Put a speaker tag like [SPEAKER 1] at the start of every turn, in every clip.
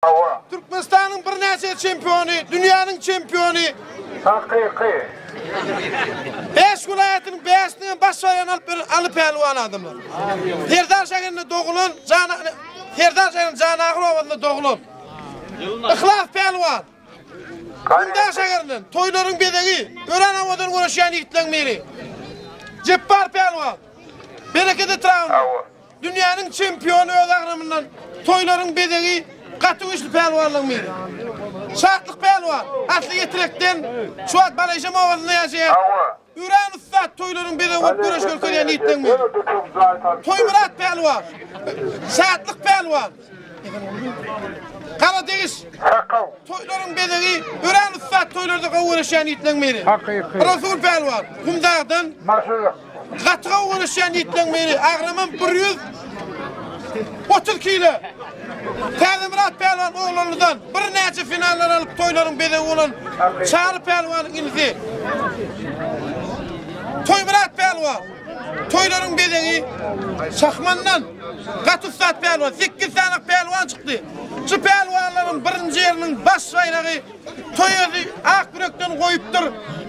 [SPEAKER 1] Hawa.
[SPEAKER 2] Türkmenistanyň birnäçe çempiony, dünýäniň çempiony.
[SPEAKER 1] Hakyky.
[SPEAKER 2] Bäş welaýatynyň bäşisiniň hem baş baýragyny alyp beren Aly pälwan adamlar. Serdar şäherinde dogulan, Jana Serdar şäheriniň Janagyr obasynda dogulan. Yhlas pälwan. Gumdag şäherinden toýlaryň bezegi, örän owadan göreşýän ýigitleriň biri. Jepbar pälwan. Bereket etrabyndan.
[SPEAKER 1] Hawa.
[SPEAKER 2] Dünýäniň çempiony öz agramyndan toýlaryň bezegi gaty güýçli pälwanlaryň biri. Şatlyk pälwan, asly Ýetirekden, şu wagt Balaýşam obasynda ýaşaýar.
[SPEAKER 1] Hawa.
[SPEAKER 2] Örän ussat toýlaryň bezegi bolup göreş görkezýän ýigitleriň biri. Toýmyrat pälwan, Şatlyk pälwan, Gara degiş.
[SPEAKER 1] Sakaw.
[SPEAKER 2] Toýlaryň bezegi, örän ussat toýlarda gowy göreşýän ýigitleriň biri.
[SPEAKER 1] Hakyky.
[SPEAKER 2] Rasul pälwan, Gumdagdan.
[SPEAKER 1] Maşylyk.
[SPEAKER 2] Gaty gowy göreşýän ýigitleriň biri, agramam 130 kilo. Täzemyrat pälwan Oglanlydan birnäçe finallar alyp toýlaryň bezegi bolan Çary pälwanyň inisi. Toýmyrat pälwan, toýlaryň bezegi Şahmandan. Gaty ussat pälwan, sekiz sany pälwan çykdy. Şu pälwanlaryň birinji ýeriniň baş baýragy Toýazy ak ýürekden goýupdyr.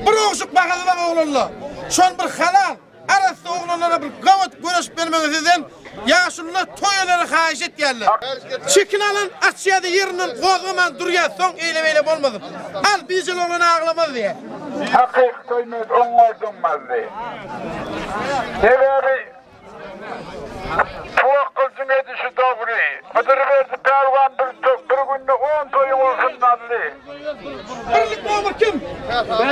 [SPEAKER 2] Bir ogşuk bahasy bar oglanlar. Şony bir halal, arassa oglanlara bir gabat göreşip bermegiňizi sizden ýaşulular toýalary haýyş etýärler. Çekin alan açýada ýerinden gozgaman durýar soň eýle-beýle bolmasyn. Al bijel oglan aglamaz diýýär.
[SPEAKER 1] Hakyky toýmaz oňňardyňmazdy. Sebäbi Tuwak gylyjyň edişi dogry. Hydyrberdi pälwan bir bir günde on toýuň ulusyny aldy.
[SPEAKER 2] Birlik nomer kim?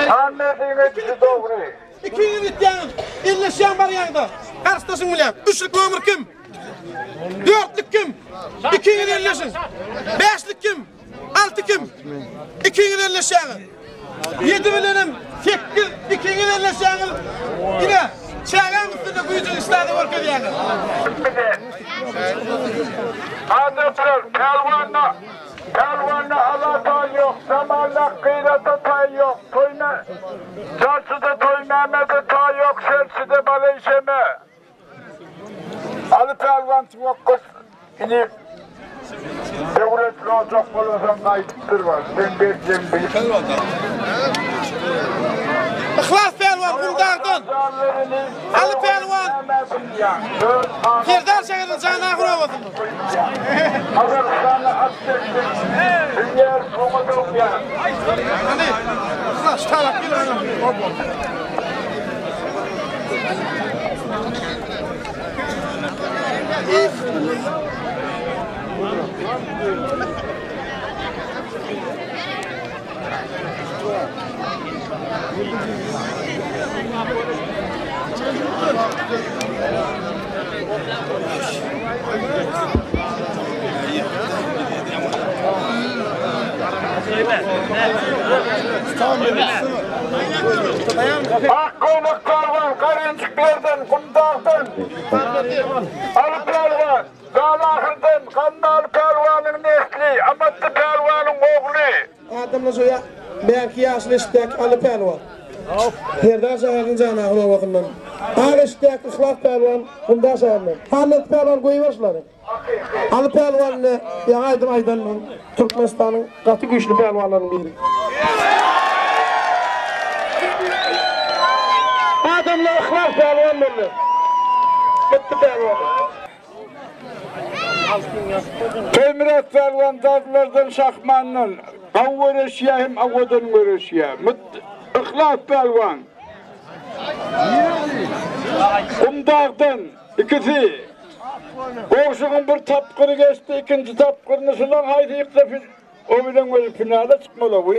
[SPEAKER 1] Hanberdiň edişi dogry.
[SPEAKER 2] Ikiňiz gitýäňiz, elleşýäň barýaňda. Garşydaşyň bilen. Üçlük nomer kim? Dörtlük kim? Ikiňiz elleşiň. Bäşlik kim? Alty kim? Ikiňiz elleşýäňiz. Ýedi bilenem sekiz ikiňiz elleşýäňiz. Ine, çägäň üstünde güýjüňi işläde görkezýäňiz.
[SPEAKER 1] Adamlar, pälwanda, pälwanda ala taý ýok, zamanda gyrata taý ýok, toýna, jarçyda Toýmämmede taý ýok, serçide Balaýşeme. Aly pälwan tuwakgyz ini döwletli ojak bolansoň gaýdypdyr bar. Sen berjegiň bilip.
[SPEAKER 2] Yhlas pälwan Gumdagdan, Aly pälwan Serdar şäheriniň Janagyr obasyndan.
[SPEAKER 1] Gazagystanda at çekdik. Dünýä oňa dogýar.
[SPEAKER 2] Hany, Yhlas talap gel.
[SPEAKER 1] Ak göwnek pälwan Garenjiklerden, Gumdagdan, Aly pälwan, Galahyrdan, Gannaly pälwanyň nesli, Amatly pälwanyň ogly.
[SPEAKER 2] Adamlar şo ýa bärki ýaşyl eşikdäki Aly pälwan. Serdar şäheriniň Janagyr obasyndan. Ak eşikdäki Yhlas pälwan Gumdag şäherinden. Hanberdi pälwan goýber şulary. Aly pälwan ine ýaňy aýdym aýdan Türkmenistanyň gaty güýçli pälwanlarynyň biri. Adamlar Yhlas pälwan boldy. Mytdy pälwan.
[SPEAKER 1] Toýmyrat pälwan dazlardan Şahmandan gawy göreşýär hem owadan göreşýär. Yhlas pälwan Gumdagdan ikisi Gowşugyň bir tapgyry geçdi, ikinji tapgyryny şular haýsy ýyksa o bilen weli finala çykmaly bu.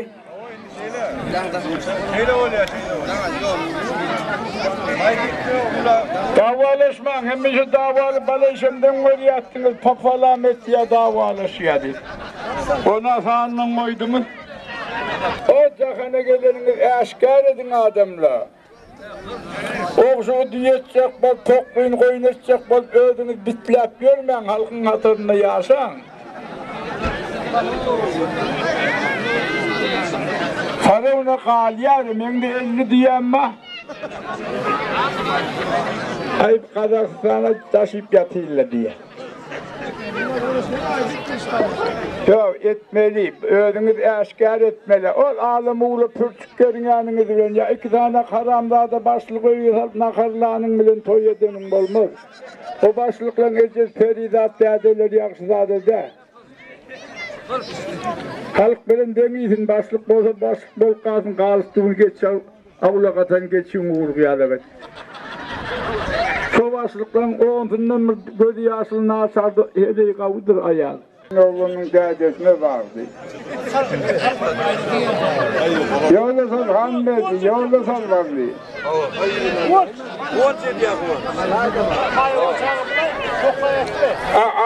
[SPEAKER 1] Dawalaşmaň, hemişe dawaly balaýşamdan görýärsiňiz, popalam etýär dawalaşýar diýip. Ona sanyny goýdumy? O jahana geleniňiz äşgär ediň adamlar. Ogşugy düýe etjek bolup, toklyny goýun etjek bolup özüňiz bitläp ýörmäň, halkyň hatarynda ýaşaň. Sarewna galýar, meňde 50 düýäm bar. Aý Gazagystana daşyp ýatyrlar diýýär. Ýok, etmeli, özüňiz äşgär etmeli. Ol alym-ugla pürçük geriňäniňiz bilen ýa iki sany haramzada başlyk öýe salyp naharlanyň bilen toý edeniň bolmaz. O başlyklaň ejesi perizat dädeleri ýagşyzada däl. Halk bilen deň iýsin, başlyk bolsa başlyk bolup galsyn, galstugyny geç Awlagatan geçiň urgy ýalak et. Şo başlyklaň onsundan bir gözi ýaşyl naçarda heleý gawydyr aýal. Oglanyň dädesine bardy. Ýola sal Hanberdi, ýola sal bardy.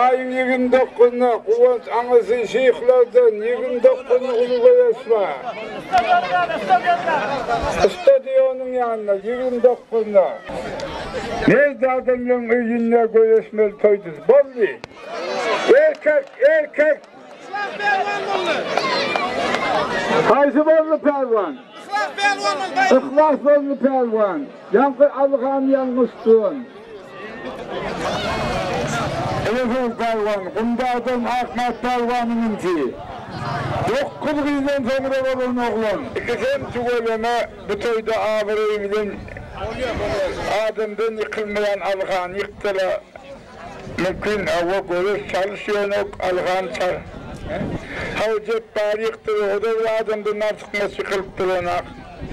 [SPEAKER 1] Aýyň 29-na Guwanç aňysy şyhlardan 29-na uly göreş bar. Stadionyň ýanynda 29-na. Nirde adamlaryň öýünde göreşmeli toýduz. Boldy. Erkek, erkek.
[SPEAKER 2] Yhlas pälwan boldy.
[SPEAKER 1] Haýsy boldy pälwan?
[SPEAKER 2] Yhlas pälwan boldy daýy.
[SPEAKER 1] Yhlas boldy pälwan. Ýaňky Alyhan ýalňyş duran. Resul pälwan, Gumdagdan Akmyrat pälwanyň inisi. Dokuz gyzdan soňra bolan oglan. Ikisem tüweleme bu toýda abraý bilen adamdan ýykylmaýan Alyhany ýykdyla. Mümkin hawa göreş çalyş ýöne Alyhan çal Hawa Jepbary ýykdyla oda bir adamdan artykmaç ýykylyp duranok.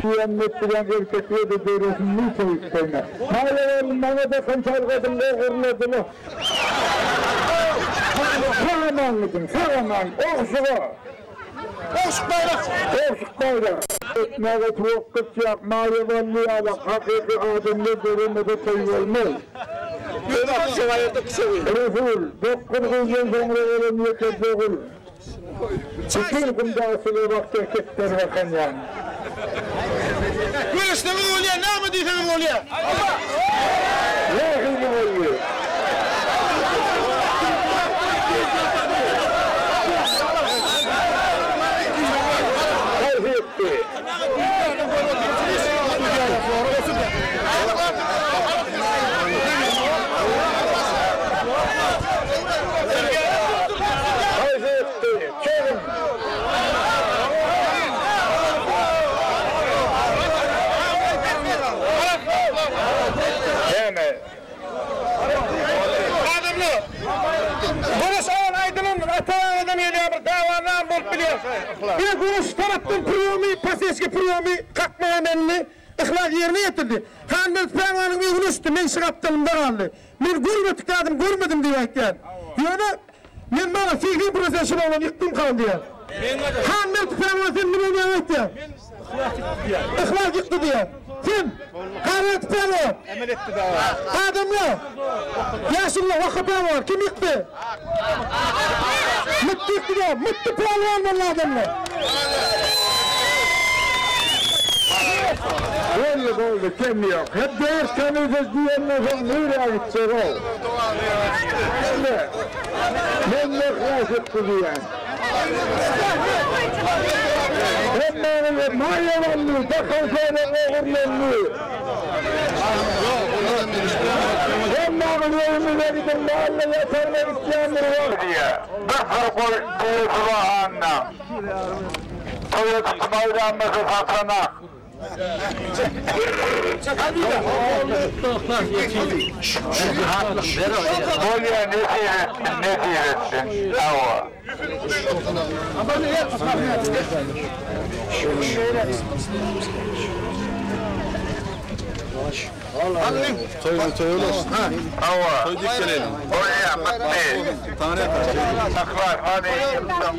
[SPEAKER 1] Diýenmek bilen erkekler-de döresin niçe ýykdygyna. Maýa boldy maňa dakan salgadyň ogurladyla. Sag aman gidiň sag aman ogşuga.
[SPEAKER 2] Ogşuk baýrak.
[SPEAKER 1] Ogşuk baýrak. Etmäge tuwakgyç ýak maýa boldy ýalak hakyky adamlar döremese toý bolmaz. Resul, 9 gyzdan soňra bolan ýeke dogul. Bütin gumdaşyly wagt erkekler bakan ýan.
[SPEAKER 2] Göreşseňiz bolýar, näme diýseňiz bolýar.
[SPEAKER 1] Nähili boldy? Haýsy ýykdy? Haýsy ýykdy? Çözüň! Näme?
[SPEAKER 2] Adamlar, göreş owal aýdylandyr, ata-babadan gelýän bir dawa name bolup bilýär. Bir göreş tarapdan priýomy, poseçki priýomy kakmak emelini Yhlas ýerine ýetirdi. Hanbel pälwanyň öňüne uçdy, men şu gapdalymda galdy. Men görmedik zadymy görmedim diýip aýtýar. Ýöne men maňa 80 prosent şul oglany ýykdym kal diýýär. Hanbel pälwan sen muny näme aýtýaň? Yhlas ýykdy diýýär. Sen Garrat pälwan.
[SPEAKER 3] Emel etdi dawa.
[SPEAKER 2] Adamlar. Ýaşulylar Waka pälwan kim ýykdy? Mutdy ýykdy diýýär. Mutdy pälwan boldy adamlar.
[SPEAKER 1] Boldy boldy kemi ýok. Hep dört kemisiz diýenden soň nirä gitjek ol. Indi men yhlas etdi diýýän. Hemmäňize maýa boldy, dakan şeýle ogurlandy. Hemmäňiz öýüňize gidiň, bally ýataryna gitýändir wagt.
[SPEAKER 4] Diýýär. Bir syrgoý düýesi bar annaň. Toýa çykmaýlanmasa satanak. Bolýa nesip etsin nesip etsin. Hawa. Hawa. Bolýa mytdy. Saklar hany ýyksaň.